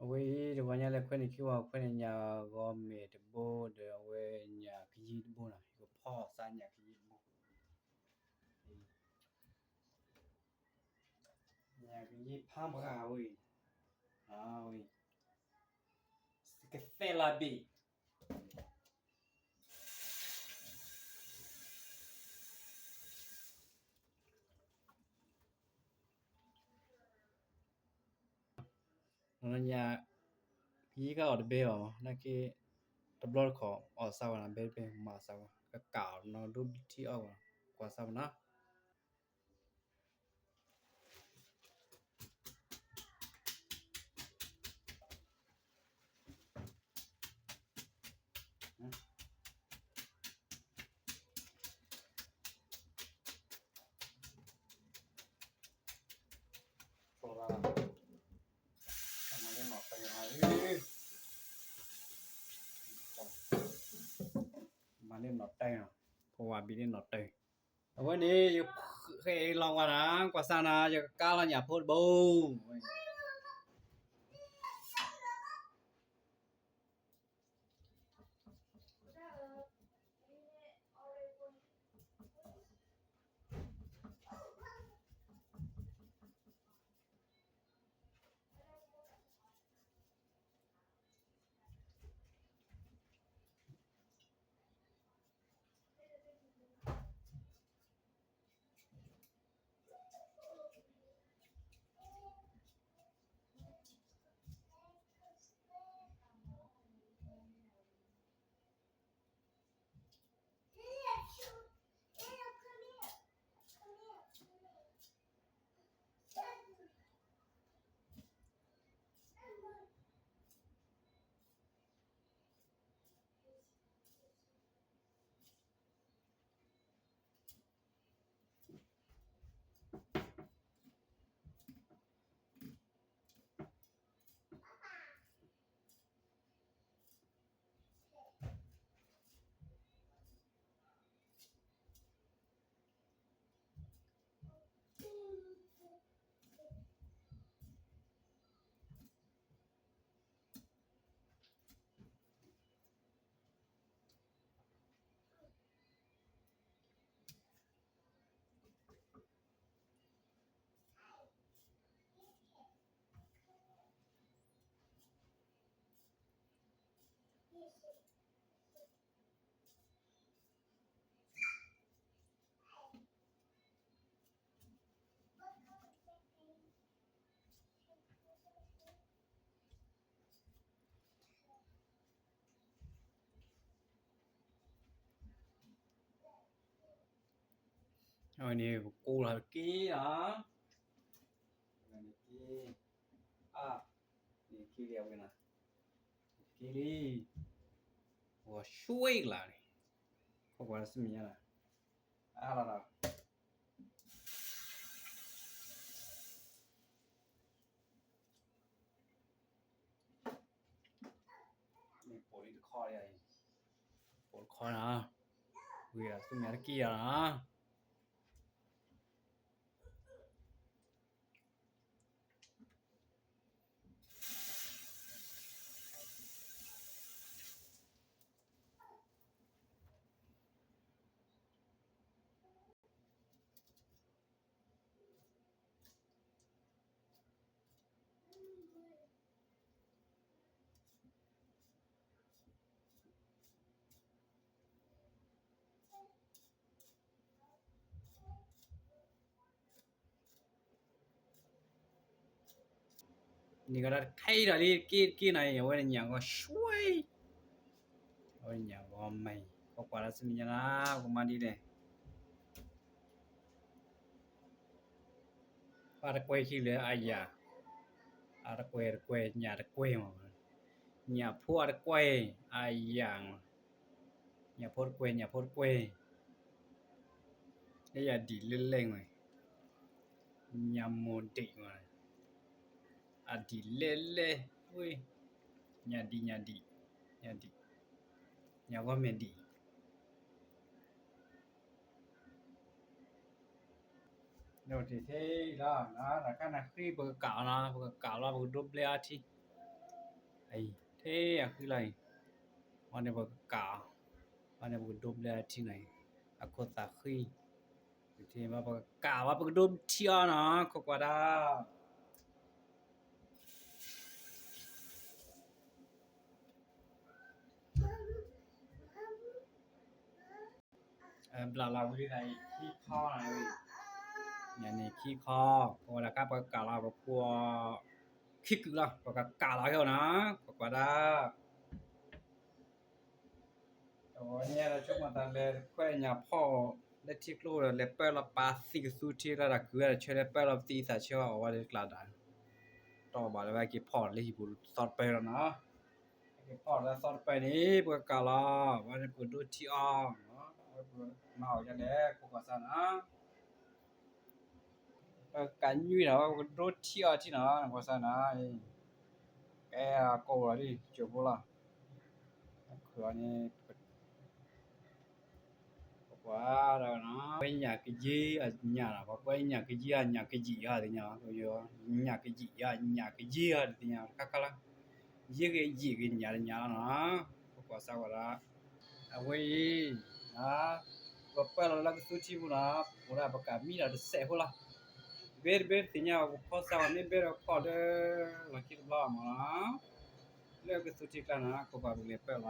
အဝဲအံၤ တဂီၤညါလဲၤခွဲးန့ၢ်ခံဝၤ ခွဲးန့ၢ်ညၣ်ဂီၤမဲာ်တဘိ ဒီးအဝဲညၣ်ကယံတဘိနီၤ, ယကဖီအီၣ်သးညၣ်ကယံတဘိ, ညၣ်ကယံဖးမုၢ်ဂၤဝဲအံၤ, ဝဲအံၤ ကသဲလၢဘ့ၣ် ညၣ်ကယံကအီၣ်တဘ့ၣ်ဘၣ်မး, နာ်က့ တဘျီတခီၣ်အီၣ်သးဝဲနီၤ, ဘဲတဘ့ၣ်မၤသးဝဲ ကကးအီၤနီၤ ဒိထံအီၣ်ဝဲ, ကွၢ်သးဝဲနီၤ. မၤန့ၢ်နီၣ်တၢ်, ဖိဝါဘံန့ၢ်နီၣ်တၢ်, အဝဲန့ၣ် ယဃဲၤလီၤဝဲဒၣ် ကွၢ်စၢ်နၤ ယကကါလီၤညၣ်ဖိတဘိ အဝဲန့ၣ် ပကိးလီၤတက့ၢ်ဧါ, အါ, န့ၣ်က့လံအဝဲနၤ, က့လံ, ဝီၤဆွ့ကလါန့ၣ်, ခိးကွၢ်လၢစမံၤညါနၤ, အါလီၤလီၤ ပိာ်လံတခီ, ပိာ်တခီနၤ, ဝံၤသူမ့ၢ်တက့ၢ်ယၤနၤ. န့ၣ်ကဒၣ်တခဲအံၤဒီးလံ တက့ၢ်တက့ၢ်နၤအံၤ အဝဲန့ၣ်ညၣ်ဂီၤဆွဲ, အဝဲညၣ်ဂီၤမံၤ ကွၢ်ကွၢ်လၢစမံၤညါနၤ ကမၤဒ်လဲၣ် ပှၤတကွဲၢ်ခံလၢအယၤ, အတကွဲၢ်တကွဲၢ် ညၣ်တကွဲၢ်မး, ညၣ်ဖိအတကွဲၢ် အယၤမး, ညၣ်ဖိတကွဲၢ် ညၣ်ဖိတကွဲၢ်, လၢယၤဒံးလဲၣ်လဲၣ်မး, ညၣ်မိၢ်ဒံးမး, အဒံးလဲၣ်လဲၣ်, ညၣ်ဒံး ညၣ်ဒံး, ညၣ်ဒံး, ညၣ်ဂီၤမဲာ်ဒံး ဒီးတထံၣ်လီၤ, တၢ်ခါနၤဃံ ပကကးအီၤနၤ, ပကကးလီၤ ပကဒိးဘျဲအီၤထံ, အံၤ ထဲအဃံလီၤအံၤ, ဘၣ်န့ၣ်ပကကးအီၤ, ဘၣ်န့ၣ်ပကဒိဘျဲအထံန့ၣ်, အခိၣ်သးဃံ, ပကဒိဘျဲထံအီၤနီၤ, ခိၣ်ကွၢ်ဒၣ် ဘျးလီၤဝံၤဒ်န့ၣ် ခံခီ, ညါန့ၣ်ခံခီ, ပဝဲဒၣ်ကါပကးလီၤ ပကွၢ် ခံကုာ်လီၤ ပကကးလီၤခဲအံၤနီၤ, ပကွၢ်ဒၣ် အဝဲန့ၣ်ဒီးဆိကမိၣ်သးလဲၤခွဲးညၣ်ဖီၣ် လၢထံကျိဒီး လဲၤပၢလီၤပာ်သံၣ်ကသူထံလၢတၢ်ခုးဝဲဒီး ဆၢလဲၤပၢလီၤပသံၣ်အသးဆၢအီၤ အဝဲဒၣ်ကျးဒၣ်, တီၢ်ဘၣ်လၢဝဲက့ၤဖီၣ်လၢဟံၣ်ပူၤသီတပၢၢ်လီၤနီၤ, က့ၤဖီၣ်လၢသီတပၢၢ်န့ၣ် ပကကးလီၤ ဝဲန့ၣ်ပကဒိထံအီၤ, ဝဲပကမၤအီၤဒ်လဲၣ် ခိၣ်ကွၢ်စၢ်နီၤ ပကကးညွံးဒီး ပကဒိထံအီၤထံနီၤ ကွၢ်စၢ်နီၤ, ကဲအကိးလီၤဒ် ကၠိဖိလီၤ, အခုအီၤန့ၣ် ပကွၢ်ဒီးနီၤ ပှဲညၣ်ကယ့အညၣ်နီၤ, ပှဲညၣ်ကယ့အညၣ်ကယံာ်အီၤတသ့ၣ်ညါ, ညၣ်ကယံာ်အီၤ ညၣ်ကယ့အီၤတသ့ၣ်ညါ ခါခါလီၤ, ယ့ၢ်ကယံာ်ကညၣ်တသ့ၣ်ညါလီၤနီၤ, ပကွၢ်စၢ်ဝဲဒၣ် အဝဲအံၤ ပပၢလီၤလၢကသူထံပူၤနီၤ, ပဝဲဒၣ်ပကးမံဒီးတစဲးဖိလီၤ, ဘဲတဘဲတသ့ၣ်ညါ ပဖီၣ်စၢ်ဝဲမ့ၢ်ဘဲဒီးဖီၣ်လၢ လီၢ်ခံတဘျီမးနီၤ, လၢကသူထံကျါနီၤ ခိၣ်ကွၢ်ပကလဲၤပၢလီၤ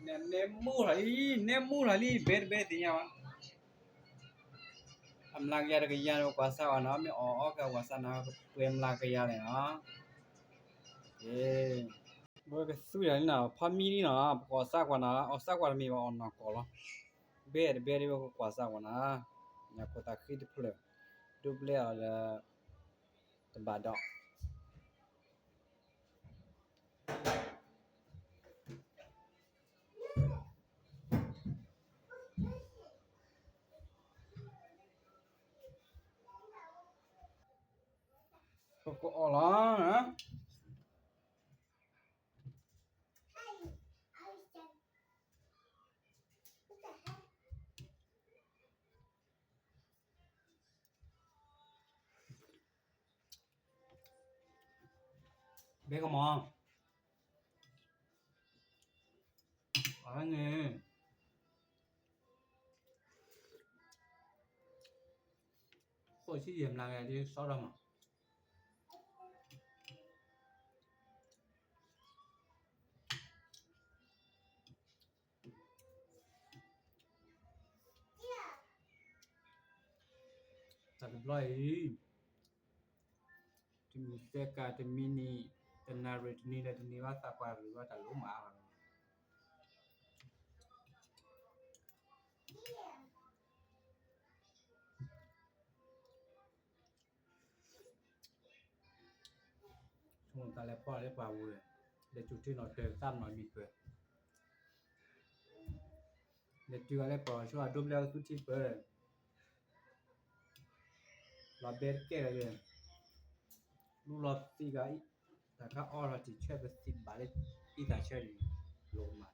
နဲမူလီၤလံ နဲမူလီၤလံ ဘဲတဘဲသ့ၣ်ညါဘၣ်, အမျးကယၤတကယၤန့ၣ် ကွၢ်စၢ်ဝဲနီၤ, မ့ၢ်အီၣ်အီကကွၢ်စၢ်နီၤ, ပှဲမျးကယၤန့ၣ်နီၤ, ဝဲကသူယၤလံနီၤ, ဖးမံလံနီၤ, ပကအီၣ်စၢ်ကွၢ်နီၤ, အီၣ်စၢ်ကွၢ်တမ့ၢ်ဘၣ်အီၣ်နီၢ်ကီၢ်လီၤ, ဘဲတဘဲဒ်ဝဲကကွၢ်စၢ်ကွၢ်နီၤ, ညၣ်ခိၣ်သးဃံတဖျၢၣ်, ဒိဘျဲအီၤလၢ တဘၣ်ဒီး ပကအီၣ်လီၤ. ဘဲကမီၤ, အဝဲန့ၣ် ဃိၣ်ဆံယဲၢ်မျးကယၤဒ်စီဒီမး, တၢ်တဘျီအံၤ တမံၤသၢကၤ တမံၤနံၤ တနၣ်ရံၣ် တနံၤလၢတနံၤဘၣ် သးပှၢ်ဂ့ၤဘၣ်တၢ်လိၣ်မးအါလီၤ. ဆိကမိၣ်တၢ်လဲၤဖီၣ်လၢပှၤဝဲ, လဲၤစူၤထံနီၤတၢ်သၣ်မနီၤမံၤပၢၤ, လဲၤတုၤဂၤလၢပှၤဆိအဒိဘျဲကသူထံပၢၤ, လီၤဘဲတကဲလၢၤ, လူလီၤသံဂၤအံၤ, တၢ်ခါအီထီၣ်ထံၣ်ဆၢပသံၣ်ဘၣ်လၢအံသးဆၢန့ၣ်, လိၣ်မး မ့ၢ်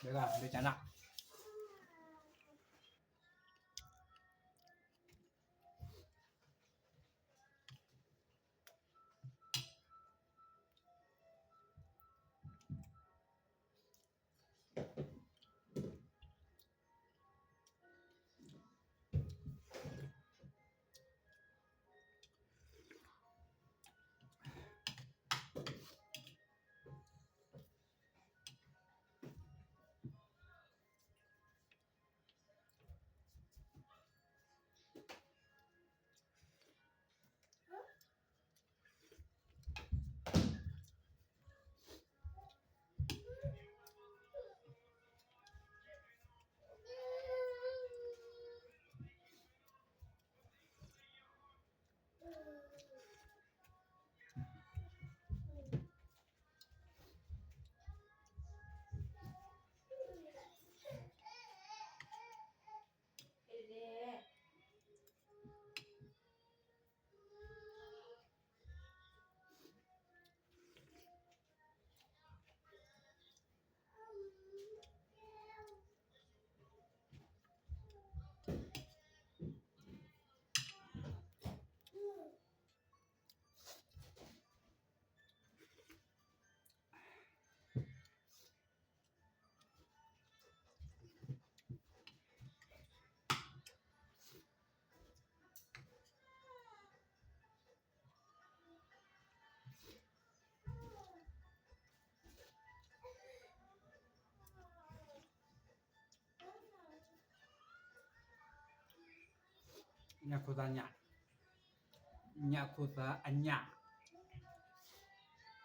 ဘၣ် မ့ၢ်ကနၣ် ညၣ်ခိၣ်သၣ်ညၣ်, ညၣ်ခိၣ်သၣ်အညၣ်,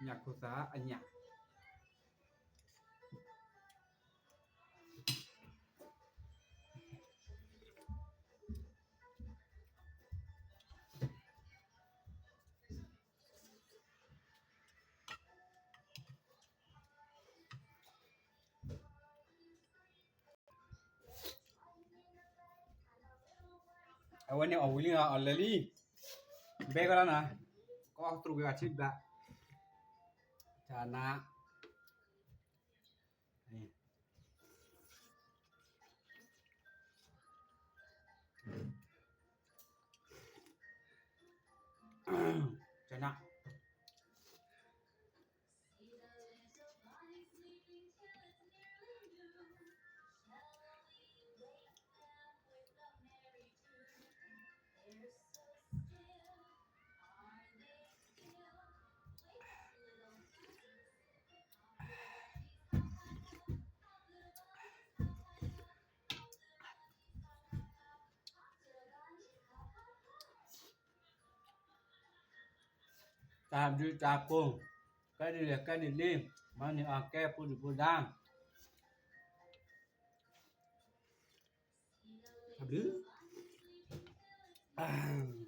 ညၣ်ခိၣ်သၣ်အညၣ်. အဝဲန့ၣ်အီၣ်ဝံၤလံနီၤ, အီၣ်လၢာ်လံ, ဘဲကလီနၤ, ကီၢ်သူဝဲဘၣ်ထံဘၣ်, တၢ်နါ, တၢ်နါ. တၢ်ဘျုးတၢ်ဖှိၣ်, ကဲဒ်လဲၣ်ကဲဒ်လဲၣ်, မ်နၢ်အီၤကဲပူၤဒုၣ်ပူၤဒါ, တၢ်ဘျုး.